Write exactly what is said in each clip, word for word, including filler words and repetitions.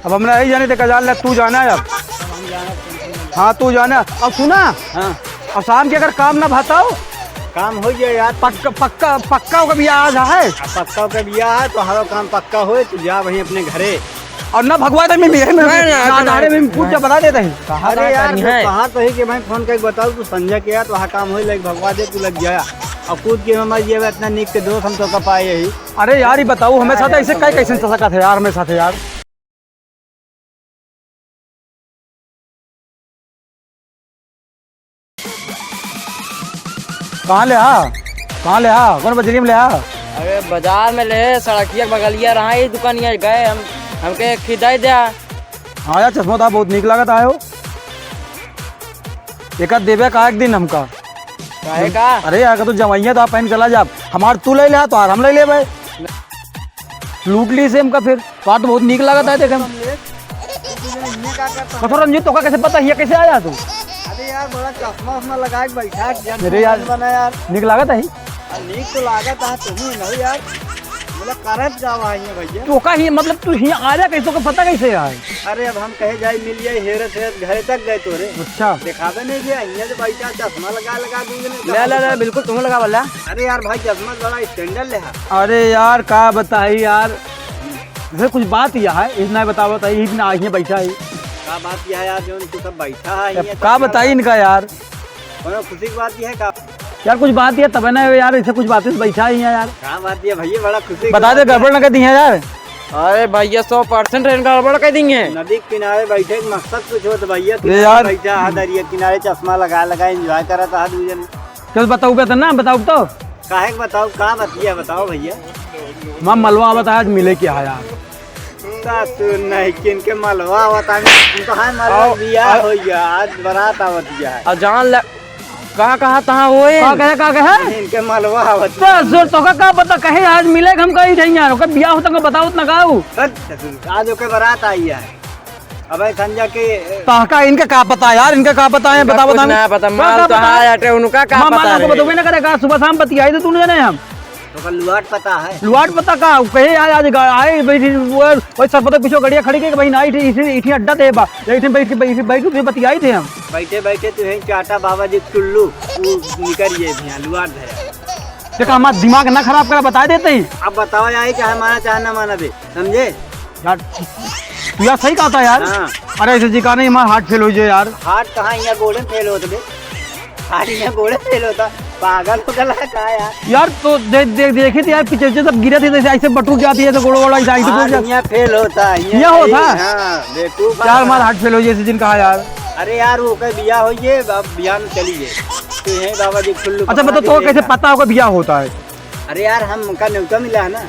अब हमरा यही जाने, देखा जान ले, तू जाना है अब। हाँ, तू जाना। अब सुना, हाँ। अब शाम के अगर काम ना भताओ, काम हो जाए यार। पक्का, पक्का, पक्का ओकर बियाह आज है। आ, पक्का ओकर बियाह है, तो हरो काम पक्का होए, तू जा वहीं अपने घरे। और ना भगवा दे, मैं, मैं, मैं, नहीं, नहीं, ना, नहीं, ना, नहीं, अरे, मैं पूछ के बता देता है। कहाँ अरे बात यार, करनी है? कहाँ तो है कि भाई फोन करके बताओ, तू संजय के यार, तो वहाँ काम होए, लग भगवा दे, तू लग जाया। और कूद के मैं मर जाए, इतना निक के दोस्त हम तो का पाए यही। अरे यार, ये बताओ, हमें साथ अरे ऐसे यार, कई कैसे चल सकत है यार, हमें साथ यार। कहाँ ले हा? कहाँ ले हा? कौन बजरी में ले हा? अरे, बाजार में ले, सड़किया के बगलिया रहा, ये दुकानिया गए हम, हमके एक ठे दे द्या। हाँ यार, चश्मा तो बहुत नीक लागत आयो। एक आध देबे का एक दिन हमका। काहे का? अरे यार, का तू जवैया तो आप पहन के चला जा, हमार तू ले ले, तो हम ले ले भाई। लूट ली से हमका फिर। बात तो बहुत नीक लागत है, देखे। कथो रंजीत, तोका कैसे पता हिया कैसे आया तू? अरे यार, बड़ा चश्मा उश्मा लगा के बैठा है, अरे यार, बना यार। नीक लागत है। आ, नीक तो लागत है, तुम ही नहीं यार। बोला, करत जावा है ये भैया। तोका ही, मतलब, तू हिया आया कैसे, तोका पता कैसे है? अरे, अब हम कहे जाए, मिल जाए, हेरत हेरत घरे तक गए तोरे। अच्छा। दिखावे नहीं दिया, हिया जो बैठा, चश्मा लगा, लगा दूंगे नहीं, ले, ले, ले, बिल्कुल तुम लगा वाला। अरे यार भाई, चश्मा बड़ा स्टैंडर्ड ले है। अरे यार, का बताई यार, जैसे कुछ बात यह है, इतना बताओ, बताइए, इतना आइए बैठा है। का बात यह है यार, जो उनको सब बैठा है, अब ये का सब बताई यार। इनका यार? कोनो खुशी की बात यह है का? यार, कुछ बात यह तब है ना यार, इसे कुछ बातें बैठा ही है यार। का बात यह भैया, बड़ा खुशी की बता दे, बात है। गड़बड़ ना कर दी है यार। अरे भैया, सौ परसेंट इनका गड़बड़ कर दी है। नदी के किनारे बैठे के मकसद कुछ हो तो भैया, अरे किनारे यार। बैठा है, दरिया किनारे चश्मा लगा लगा एंजॉय करत है दू जन। चल बताओ बे, तो ना बताओ तो। काहे के बताओ, का बतिया बताओ भैया। माँ मलवा आवत है आज मिले के है यार। ससुर नहीं, किनके मलवा आवत है, हम तो है मलवा और, बियाह और हो गया, आज बारात आवत गया है। और जान ले, कहाँ, कहाँ, कहाँ होए? का कहे, का कहे? इनके मलवा आवत है। ससुर, तोका का पता, कहे आज मिले के हम कही थे यार, ओकर बियाह होता का बताओ ना का ऊ? हट, ससुर, आज ओके बारात आई है। अबे संजय के तहका इनके का पता यार, इनके का पता है, इनका बता, कुछ बता। ना पता, का, माल का तो पता? हाय हटे, उनका का मामा पता ना को रे? बतौबे ना करे का, सुबह शाम बतियाई तो तू नहीं जाने हम। तो का लुआट पता है? लुआट पता का, कहे यार आज गा-, आए बैठी, वो, वो सर पता पीछे गड़िया खड़ी के भाई ना, इठी, इठी, इठी अड्डा थे बा, इठी बैठ के, बैठ, बैठ के बतियाई थे हम। बैठे बैठे तू है चाटा बाबा जी टुल्लू, तू निकल ये भी लुआट धरे। देखा, हमारा दिमाग ना खराब करा, बता देते ही। अब बताओ यार, चाहे माना चाहे ना माना बे। समझे? यार, तू यार सही कहा था यार। हाँ। अरे ऐसे जी कहा नहीं, हमारा हार्ट फेल हो जाए यार। हार्ट कहाँ, यहाँ गोड़े फेल होत बे? हार्ट यहाँ गोड़े फेल होता, पागल हो गया का यार? यार तो दे, दे, देखे थे यार, पीछे से सब गिरे थे, जैसे ऐसे बटुक जाती है तो गोड़ो गोड़ा ऐसे, ऐसे हाँ, टूट जाता। यहाँ फेल होता है, यहाँ यहाँ होता? हाँ, बेवकूफ यार, आदमी। हमारा हार्ट फेल हो जाए, ऐसे जिन कहा यार। अरे यार, वो कहे बिया हो ये, अब बिया में चली गए। तो यही बाबा जी खुल्लू अच्छा, बता, तो कैसे पता होगा बिया होता है? अरे यार, हम उनका न्योता मिला है ना।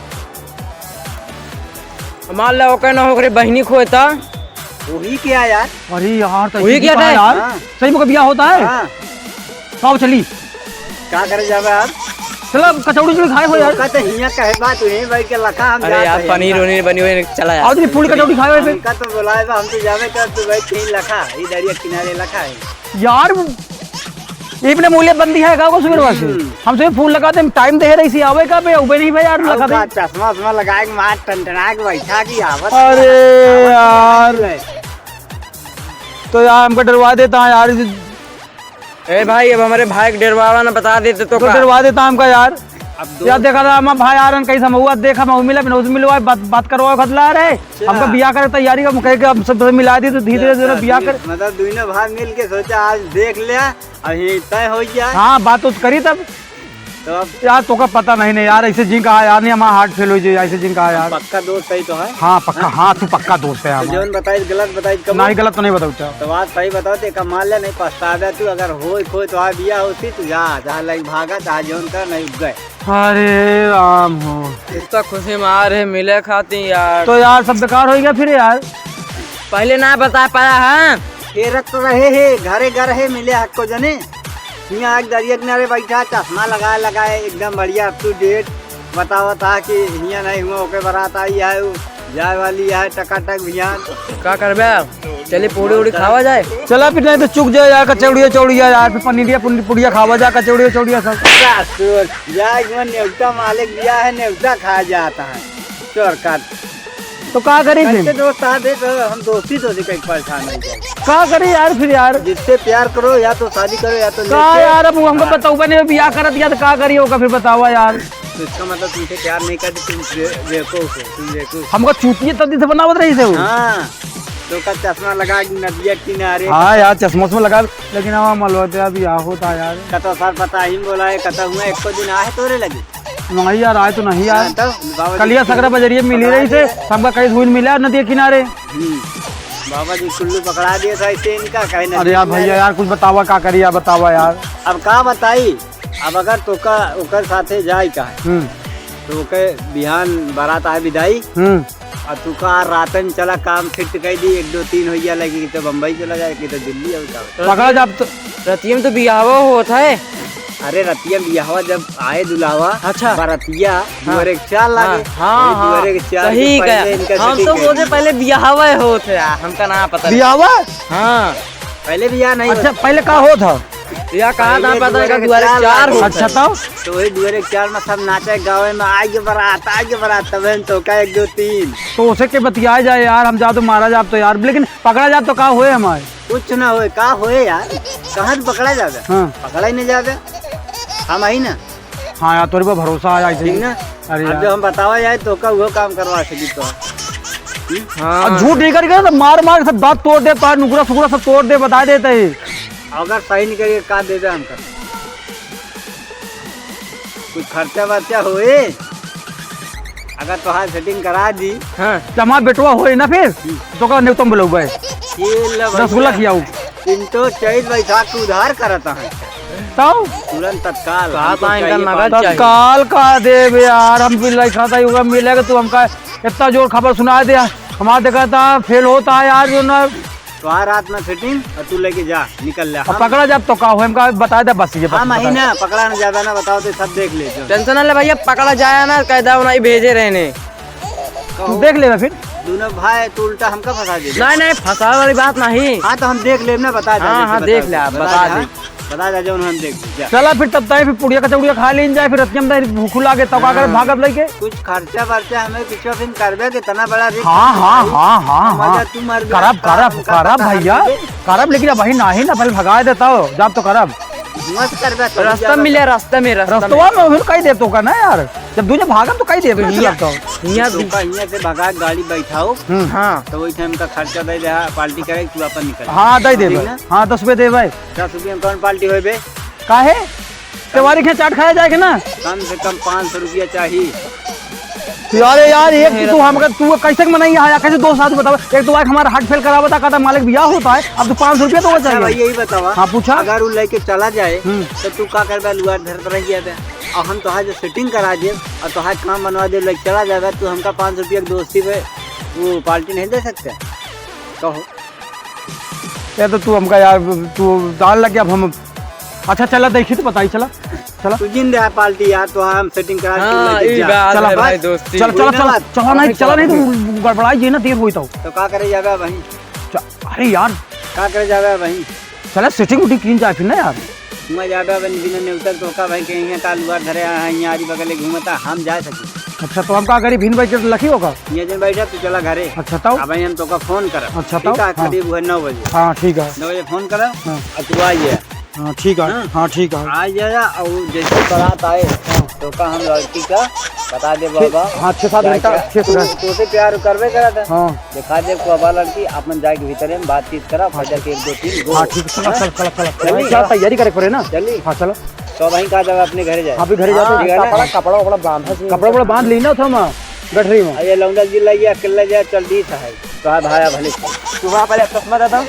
मान ला, ओके ना, ओकरे बहिनी खोए त। वही क्या यार? अरे यार, तो वही ऐसे क्या बिया है? यार? हाँ। सही में बिया होता है? हाँ। आओ चली। का करे जावे आप? चला, कचौड़ी उचौड़ी खाए हो यार। का तो हियाँ कहे बात, वहीं बैठ के लखा हम अरे जात यार, हैं। पनीर उनीर बनी हुई, चला यार। आओ जी, पूरी कचौड़ी खाए हो फिर। हमका तो बुलाए बा, हम तो जावे कर, तू बैठ के ही लखा, इधर ये किनारे लखा है। यार, इतने मूल्य बंदी है का को सुबह से? हम्म। हम से फोन लगाते हैं, टाइम दे रही सी, आवे का बे, उबे नहीं बे यार, आओ लगा का दे। चश्मा उश्मा लगा के मार टनटना के बैठा की आवत। अरे आवत यार। नहीं है। तो यार, हमको डरवा देता है यार। ए भाई, अब हमारे भाई के डरवावा ना, बता देते तो तो का? डरवा देता हमका यार। अब दो यार, देखा था, हम भाई आ रहे हैं, कहीं से महुआ देखा, महुआ मिला, बिना उस मिलवा, बात, बात करवा खतला रहे। अच्छा। हमका बियाह करे तैयारी, हम कहे के हम सब मिला दी, तो धीरे धीरे अच्छा, बियाह दुई-, कर मतलब, दोनों भाई मिल के सोचा, आज देख लिया, अब ये तय हो गया। हाँ, बात तो करी तब। तो अब यार, तोका पता नहीं, नहीं यार, ऐसे जिन कहा यार, नहीं, हमारा हार्ट फेल हो जाए, ऐसे जिन कहा यार। पक्का दोस्त है तो है? हाँ, पक्का, हाँ? हाँ, तू पक्का दोस्त है तो हमारा। जौन बताई, गलत बताई, कब नहीं, गलत तो नहीं बताऊँ। तो बात सही बताओ, ते कमाल ले नहीं पछतावे तू, अगर होई, खोई तो आ बिया होती, तू जा, जहाँ लाइक भागा, जहाँ जौन कर, नहीं गए। अरे राम हो। इतना खुशी में आ रहे मिले खाती यार। तो यार, सब बेकार हो गया फिर यार। पहले ना बता पाया है। फेरत तो रहे है, घरे घर है, मिले हक्को जने। हियाँ एक दरिया किनारे बैठा, चश्मा लगाए लगाए, एकदम बढ़िया, up to date। बतावा था कि हियाँ नहीं हुआ, ओके बारात आई है, उ जाए वाली है, टकाटक भियान। का करबे? चली पूड़ी उड़ी खावा जाए। चला फिर, नहीं तो चुक जाए यार, कचौड़िया चौड़िया यार, फिर पनीरिया पुन-, पुड़िया खावा जाए, कचौड़िया चौड़िया सब। सासुर, जाए एक बार नेवता मालिक दिया है, नेवता खाया जाता है। चोर काट। तो का करी फिर? कैसे दोस्त आ दे तो हम दोस्ती तो से कहीं परेशान हो जाए। का करी यार फिर यार? जिससे प्यार करो या तो शादी करो या तो का लेके यार, अब हमको हाँ। बताऊबा नहीं, बियाह करत या तो का करी होगा फिर बतावा यार। तो इसका मतलब तुमसे प्यार नहीं करती, तुम बे-, बेवकूफ हो, तुम बेवकूफ। हमको चूतिया तदी से बनावत रही से वो। हाँ, तो का चश्मा लगा के नदिया किनारे। हाँ यार, चश्मा उश्मा लगा, लेकिन अब मलवा ते अब या होता यार। कतो सर पता ही बोला है, कतो हुआ एको दिन आहे तोरे लगे। नहीं यार, आए तो नहीं यार। हाँ, तो बाबा जी कलिया सकरा बजरिया मिली पकड़ा रही से, दिए। हमका कहीं हुई मिला नदी किनारे। हम्म, बाबा जी कुल्लू पकड़ा दिए था ऐसे इनका, कहीं नदी अरे यार किनारे। भैया यार, कुछ बतावा, का करी यार, बतावा यार। अब का बताई, अब अगर तोका ओकर साथे जाए का है, हम्म। तो ओके बिहान बारात आहे विदाई, हम्म। और तू का रातन चला काम फिट कर दी, एक दो तीन होइया लगी कि तो बम्बई चला जाए, कि तो दिल्ली और का। पकड़ा जाब तो। रतिया में तो बियाहवा होत है। अरे रतिया बियाहवा जब आए दुल्हावा, अच्छा। बरतिया, हाँ। दुआरे के चार लागे। हाँ, हाँ, वही हाँ। दुआरे के चार सही के पहले कहा। इनका हम setting तो कर बोलते दी। पहले बियाहवा होत है, हमका ना पता। बियाहवा? हाँ। पहले बियाह नहीं अच्छा, होता। पहले का होत है? या कहा था पहले पता है का दुआरे दुआरे के चार चार होत है। अच्छा, तब? तो वही दुआरे के चार में सब नाचे गावे में, "आइए बारात, आइए बारात", तबे न तो का एक, दो, तीन। तो उसे के बतियाए जाए यार, हम जाब तो मारा जाब तो यार, लेकिन पकड़ा जाब तो का होए हमारे? कुछ ना होए, का होए यार? कहाँ से पकड़ा जाबे? हाँ। पकड़ा ही नहीं जाबे। हम आई ना। हाँ यार, तोरे पर भरोसा आ जाए ठीक ना? अरे अब यार। जो हम बतावा जाए तो का वो काम करवा सकी तो। हम्म? हाँ। और झूठ नहीं करेगा तो मार मार सब दांत तोड़ दे, तार नुकरा सुकरा सब तोड़ दे, बता देते ही। अगर सही नहीं करिए, का देबे हमका? कुछ खर्चा वर्चा होए? अगर तोहार setting करा दी। हाँ। तो हमार बेटवा होए ना फिर, हम्म। तो का नेवतम बुलौबे। ये ले भैया। रसगुल्ला खियाऊ। इन तो चैत बैसाख के उधार करता है। तब? तुरंत तत्काल, कहा हमको था इनका चाहिए नगद पाँच चाहिए। तत्काल का देबे यार, हम भी लइका था, युवा मिलेगा, तू हमका इतना जोर खबर सुना दे, हमारा देखा था फेल होता है यार, जो ना तोहार हाथ में setting और तू लेके जा, निकल ले। अब हम पकड़ा जाब तो का हो, हमका बता दे बस, ये बस हाँ, बता दे। महीना पकड़ा न जाबे ना, बताओ तो सब देख ले जो। Tension ना ले भैया, पकड़ा जाए ना, कायदा उनाई भेजे रहने। तू देख लेबे फिर। दोनों भाई, तू उल्टा हमका फंसा दे। नहीं, नहीं, फंसावे वाली बात नहीं। हाँ, तो हम देख लेब ना, बता दे, हाँ, जैसे हाँ, बता देख दे, ले आप, बता बता दे। दे। बता दे, जौन हम देख ले, जा। चला फिर, तब ताई फिर पुड़िया कचौड़िया खा लीन जाए, फिर रतिया में ताई भूख लागे, तब का करे हाँ। भागत लइके? कुछ खर्चा बर्चा हमें पीछे फिर करबे, कितना बड़ा risk हाँ, हाँ, भाई। हाँ, हाँ, हम हाँ। अगर तू मर गया, करब, तो करब, हम का करब पता भैया, हम करब, लेकिन अबही नाही ना, पहले भगाए देता हो, जाब तो करब। मत करबे, तो रास्ता जाबे मिले, तो। रास्ता में, रास्ता रस्तवा में। में उन्हें कही देतो का ना यार, जब दूजे भागब तो कही देतो, तो हियाँ, लगता हो। हियाँ तो भी। का हियाँ से भगा के गाड़ी बैठाओ, हम्म। हाँ। तो वही time का खर्चा दे दे, हाँ, party करे, तू अपन निकल। हाँ, दे ठीक देबे। ना? हाँ, दस रुपये देबे। दस रुपये में कौन party होए बे? काहे? त्योहारी के चाट खाया जाए के ना? कम से कम पाँच सौ रुपया चाहिए। यार, यार, एक तो तू हमका, तू कैसे के मनई है यार, कैसे दोस्त साथ बताओ? एक तो आज हमारा heart fail करावा था, कहता मालिक बियाह होता है, अब तो पाँच सौ रुपया तो अच्छा बचा भाई, गया। यही बतावा, हाँ, पूछा। अगर वो लेके चला जाए, हम्म। तो तू का करबे? लुआर धरत रह जाबे, और हम तोहार जो setting करा दे और तोहार काम बनवा दे, लेके चला जाबे, तू हमका पाँच सौ रुपया की दोस्ती पे वो party नहीं दे सकते? कहो। ये तो तू हमका यार, तू दाल लग गया, अब हम, अच्छा चला देखी तो बताई, चला, चला। तू जिंदा है party यार, तो हम setting करा के हाँ, लेके ई जा। बात चला, है भाई, बस। दोस्ती। चला, चला, कोई ना चला, बात। चला नहीं, कोई चला नहीं, बात तू गड़बड़ाई जे ना, देर होई तो। तो का करे जाबे भाई? च-, अरे यार। का करे जाबे भाई? चला setting उटिंग कीन जाए फिर ना यार। मैं जाबे अब बिना नेवतल तो का भाई, कहीं यहाँ का लुआर धरे हैं, यहाँ आरी बगले घूमता, हम जा सकी। अच्छा, तो हम का करी, भिन बैठ के लखी होगा? ये दिन बैठा, तू चला घरे। अच्छा, तब? अब हम तोका phone करब। अच्छा, ठीक तब? है, हाँ। करीब हुआ नौ बजे। हाँ, ठीक है। नौ बजे phone करब, हाँ। और तू आ जाए। हाँ, ठीक है। हाँ। हाँ, ठीक है। आ जाए, और जैसे बारात आए, हाँ। तोका हम लड़की का बता दे ठीक, बाबा। हाँ, छः सात क्या घंटा, क्या? छः सात तू, घंटा। तोसे प्यार करबे करत है। हाँ। देखा दे बाबा लड़की, अपन जाके भीतरे में बातचीत करा, हाँ, फजर के एक दो तीन गो। हाँ, ठीक है, चला, हाँ? चला, चला, चला। चली? क्या तैयारी करे पड़े ना? चली? हाँ, चला। तो वहीं कहा जावे, अपने घरे जाए। हाँ, भी घरे जाते हैं। ठीक है ना? कपड़ा, कपड़ा वपड़ा बांधा चाहिए। कपड़ा वपड़ा बांध ली ना था मैं, गठरी में। अरे लौंडा जी लइया, अकेले जाए, चल दी था है। तो हाँ भाया भले। तू वहाँ पहले चश्मा दे दो।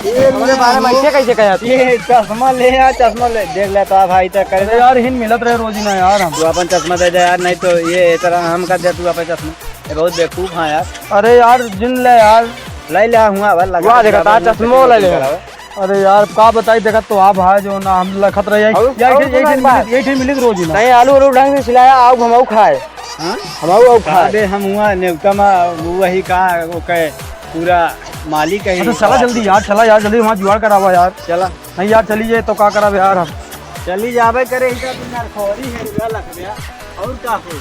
ये हमरे बारे में ऐसे कैसे कहा तू? ये चश्मा ले आ, चश्मा ले। देख ले तो भाई, तो करे अरे यार, हिन मिलत रहे रोज ही ना यार हम। तू अपन चश्मा दे दे यार, नहीं तो ये तरह हम कर दे तू अपन चश्मा। ये बहुत बेवकूफ है यार। अरे यार, जिन ले यार। ले ले हुआ, अब लगा वाह, देखा, दे, तार चश्मो ले ले। अरे यार, का बताई, देखत तो आप है जो ना, हम लखत रहे हैं। और, यार, और यही, सुना यही एक बात। मिलित, यही मिलित रोज ही ना। नहीं, आलू, आलू ढंग से सिलाया, आओ, हम आओ खाए। हाँ? हम आओ, आओ खाए। अबे, हम हुआ नेवता मा, वही का, वो कहे, पूरा मालिक है अच्छा, चला जल्दी यार, चला यार, जल्दी वहाँ जुगाड़ करावा यार। चला। नहीं यार, चली जाए तो का करावे यार हम। चली जावे करे, इधर तो यार खोरी है, रुपया लग गया। और का हो?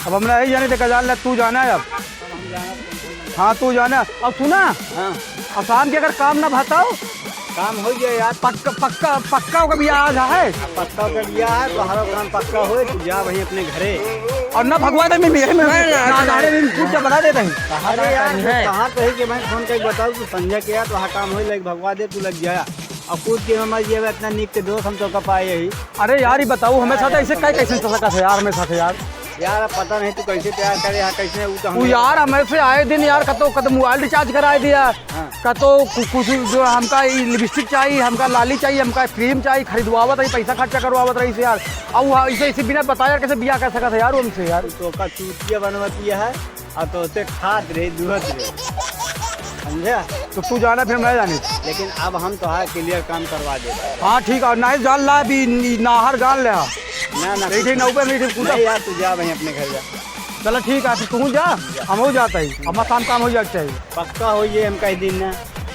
अब हमरा यही जाने, देखा जान ले, तू जाना है अब। अब हम जाना हाँ, तू जाना। अब सुना, हाँ। अब शाम के अगर काम ना भताओ, काम हो जाए यार। पक्का, पक्का, पक्का ओकर बियाह आज है। पक्का ओकर बियाह है, तोहरो काम पक्का होए, तू जा वहीं अपने घरे। और ना भगवा दे, मैं यही में, नहीं, नहीं, ना, नहीं। ना, नहीं, कूद के बता देते हैं। अरे यार, है। कहाँ कही कि मैं फोन करके बताऊँ, तू संजय के यार, तोहार काम होई, लग भगवा दे, तू लग जाया। और कूद के मैं ये इतना निक के दोस्त हम तो का पाए यही। अरे यार, ये बताओ, हमें साथ ऐसे काहे, कैसे चल सकत है यार, हमें साथ यार? यार, अब पता नहीं तू कैसे प्यार करे, हाँ, कैसे उ तो तू हमें यार, हमें से आए दिन यार, कतो, कतो मोबाइल रिचार्ज कराए दिया, हाँ। कतो कु-, कुछ जो हमका ई लिपस्टिक चाहिए, हमका लाली चाहिए, हमका क्रीम चाहिए, खरीदवावत रही, पैसा खर्चा करवावत रही से यार। अब वो ऐसे, ऐसे बिना बताए यार, कैसे बियाह कर सकत है यार वो हमसे यार? तू तो का चूतिया बनवती है। आ तो उसे खात रही, दुहत रही। समझे? तो तू जाना, फिर मैं जानी। लेकिन अब हम तोहार क्लियर काम करवा दे। हाँ, ठीक है, नहीं जान ला, अभी नाहर जान ले। ना, ना, ठीक, ठीक, ना ऊपर नहीं, ठीक, कूदा। नहीं यार, तू जा भाई, अपने घर जा। चलो, ठीक है, फिर तू जा, हम हो जाता ही, हमारा काम, काम हो जाना चाहिए। पक्का हो ये, हम कह दिन ना।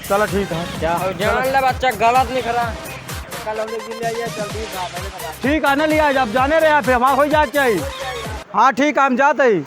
चलो, ठीक है। जा। और जान ले बच्चा, गलत नहीं करा। कल हम लोग दिन ले आइए, चल ठीक है, पहले बता। ठीक है, ना लिया, अब जाने रहे, फिर हमारा हो जाना चाहिए। हाँ, ठीक है, हम जाते ही।